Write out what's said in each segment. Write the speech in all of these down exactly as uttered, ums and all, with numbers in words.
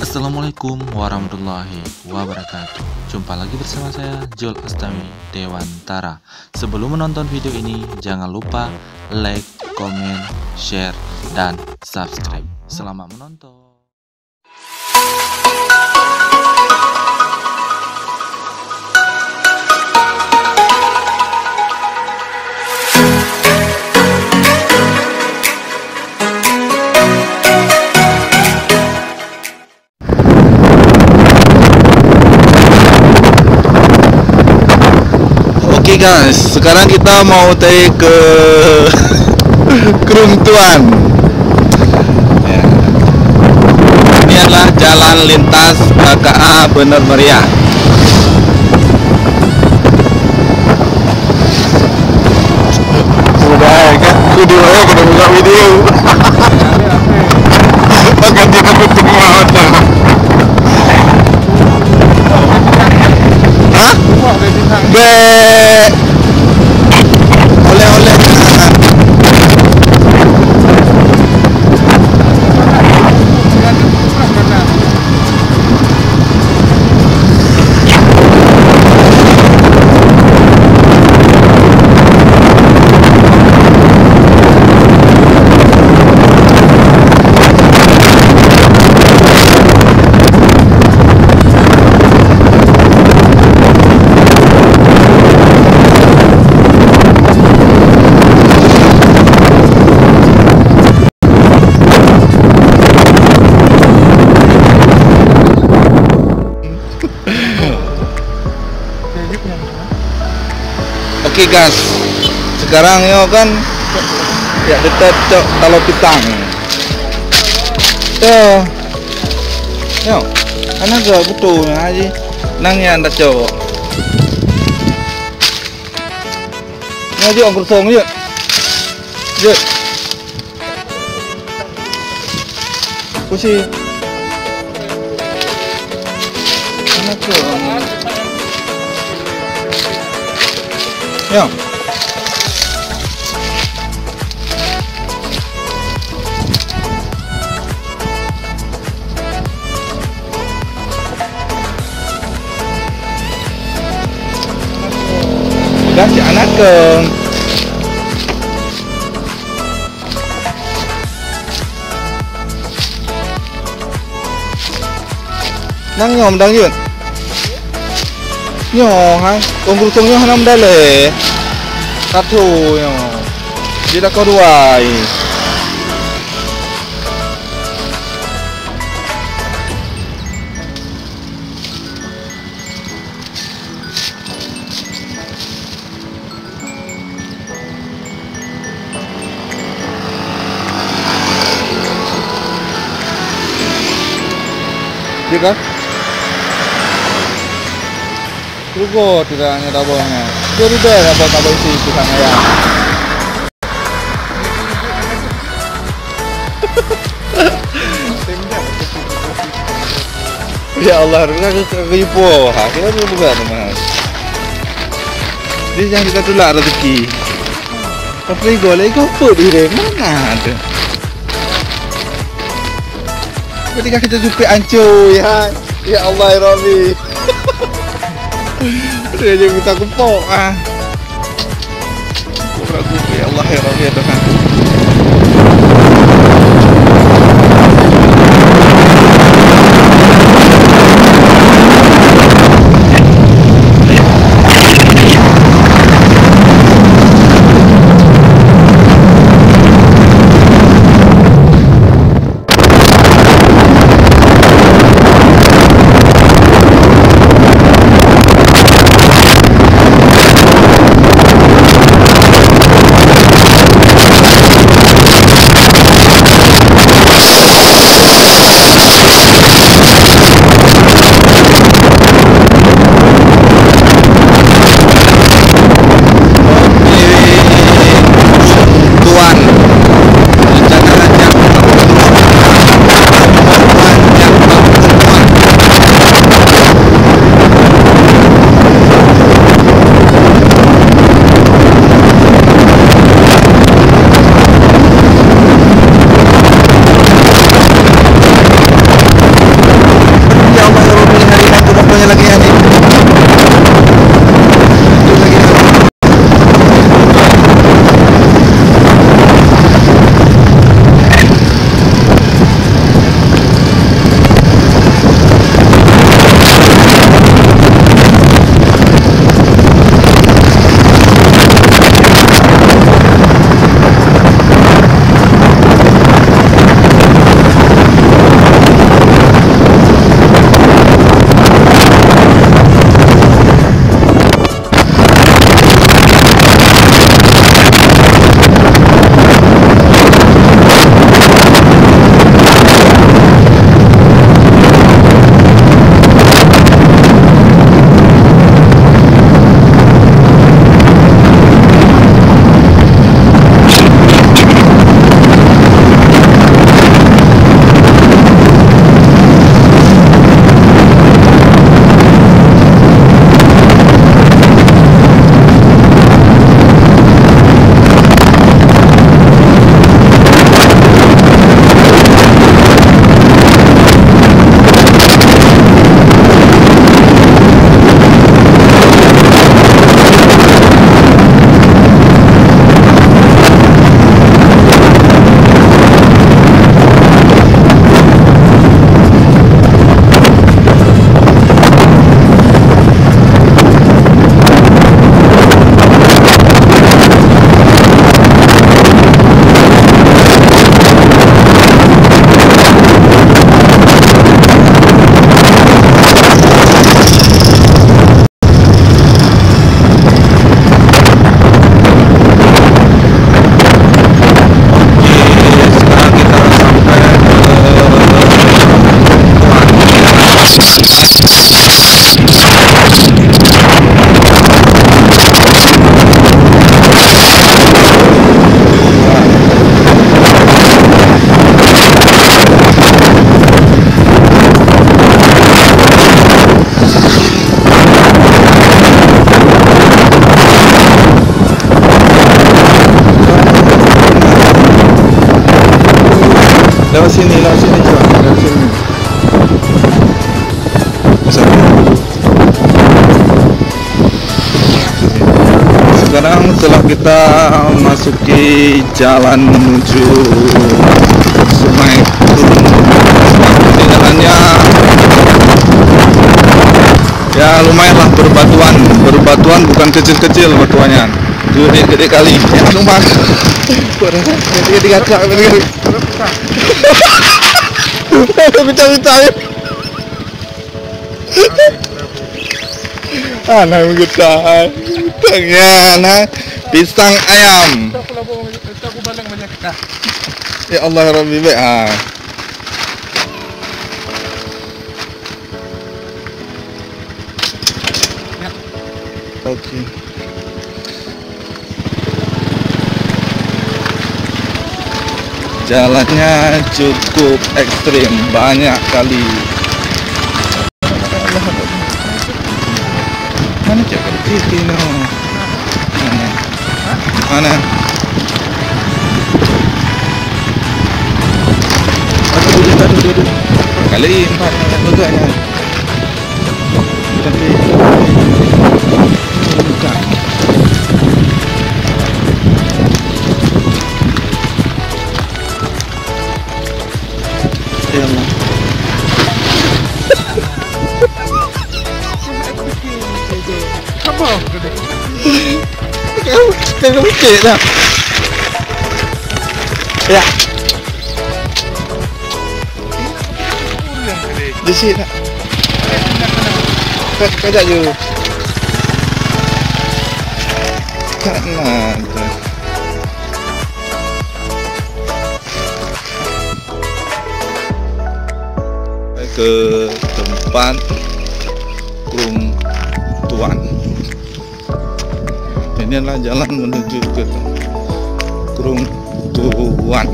Assalamualaikum warahmatullahi wabarakatuh. Jumpa lagi bersama saya, Jul Astawi Dewantara. Sebelum menonton video ini, jangan lupa like, komen, share, dan subscribe. Selamat menonton. Oke guys, sekarang kita mau pergi ke Keruntuan. Ya. Ini adalah jalan lintas K K A Bener Meriah. Udah, kan? Kudu, eh, kudu buka video. Pakai dia kudu tengok. Hah? Bek. Oleh-oleh. Oke guys, sekarang nyoe kan jak dekat cok Taloh Pisang. Tuh, nyoe, anak gak betul nyoe haji. Nang nyan dah cok. Nyoe jok kosong jok. Jok. Kusi. Mana tu? Ya. Dah cak anak ke. Nang nyoe meudang jeuet. Nyoe hai, ôn gurutong nyoe hana meudalée. Satu nyoe. Di lakoe dua ai. Dia kah? Rugo tidak hanya tabung. Dia ribet apa tak berisi pisang ayam. Ya Allah, bukan ke, ke, ke Ipoh. Ha, kita tu bukan tu, Mas. Dia jangan kita tolak rezeki. Tapi gol, eh, kau apa di mana tu? Ketika kita jumpa ancur, ya. Ya Allah, ya Rabbi. Dia je kita kepok, ah. Ragu, ya Allah, ya Rabbi, ya Tuhan. Kita masuki jalan menuju Sungai Turun. Ini jalannya, ya, lumayanlah berbatuan. Berbatuan bukan kecil-kecil batuannya. Gede-gede kali. Ya, lumayan. Tiga-tiga truk. Pecah-pecah, ya. Anak meugeutah. Tengah, nah. Pisang ayam. Ya Allah, Rabbi, baik. Ha. Oke. Jalannya cukup ekstrim, banyak kali. Mana cak kecil tu, no? Mana? Mana? Aduh, aduh, aduh, aduh. Kali empat, agaknya. Tapi bukan. Ya Allah. Apa? Tengok picit dah. Ya. Di sini nak. Ka-, kajak je. Tak nak. Ke tempat Krueng Tuan. Inilah jalan menuju ke Krueng Tuan.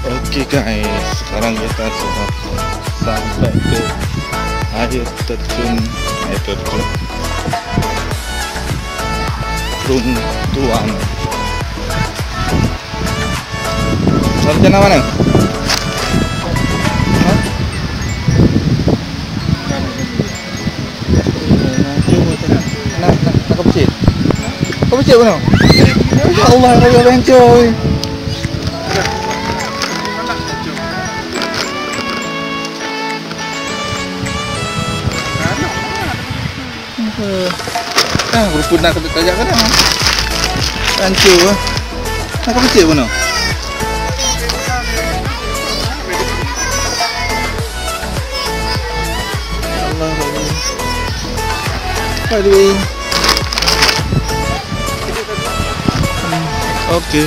Oke guys, sekarang kita sudah sampai ke air terjun, air terjun Krueng Tuan. Sarjana mana? Hah? Nak, nak, nak keupeue cit? Keupeue cit bunoe? Ya Allah, ya Allah, hancô. Ah, rumput nak keupeue tajak kadang. Hancô, ah. Nak keupeue cit bunoe? Ya Allah, ya Allah. Aduh. Hmm, oke.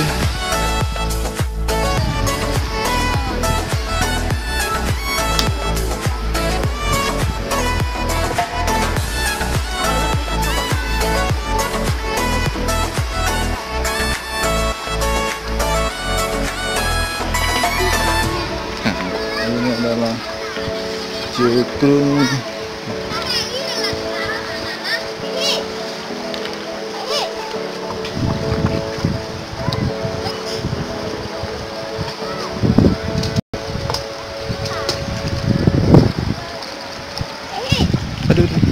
Ini adalah Cukru. Aduh, aduh.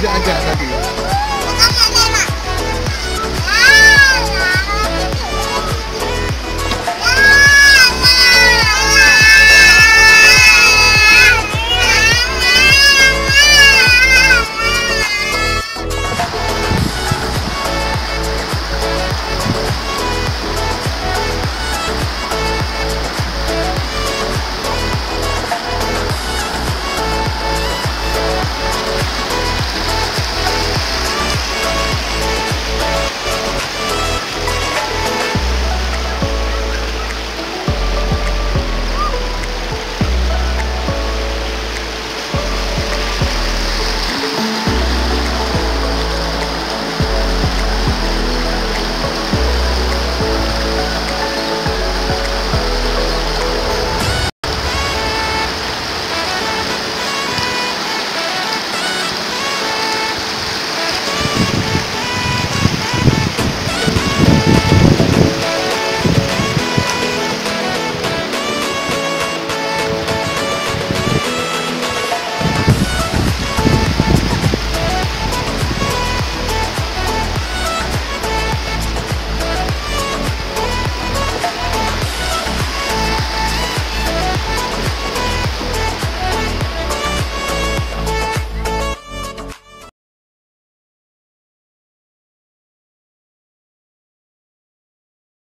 Ajak-ajak tadi.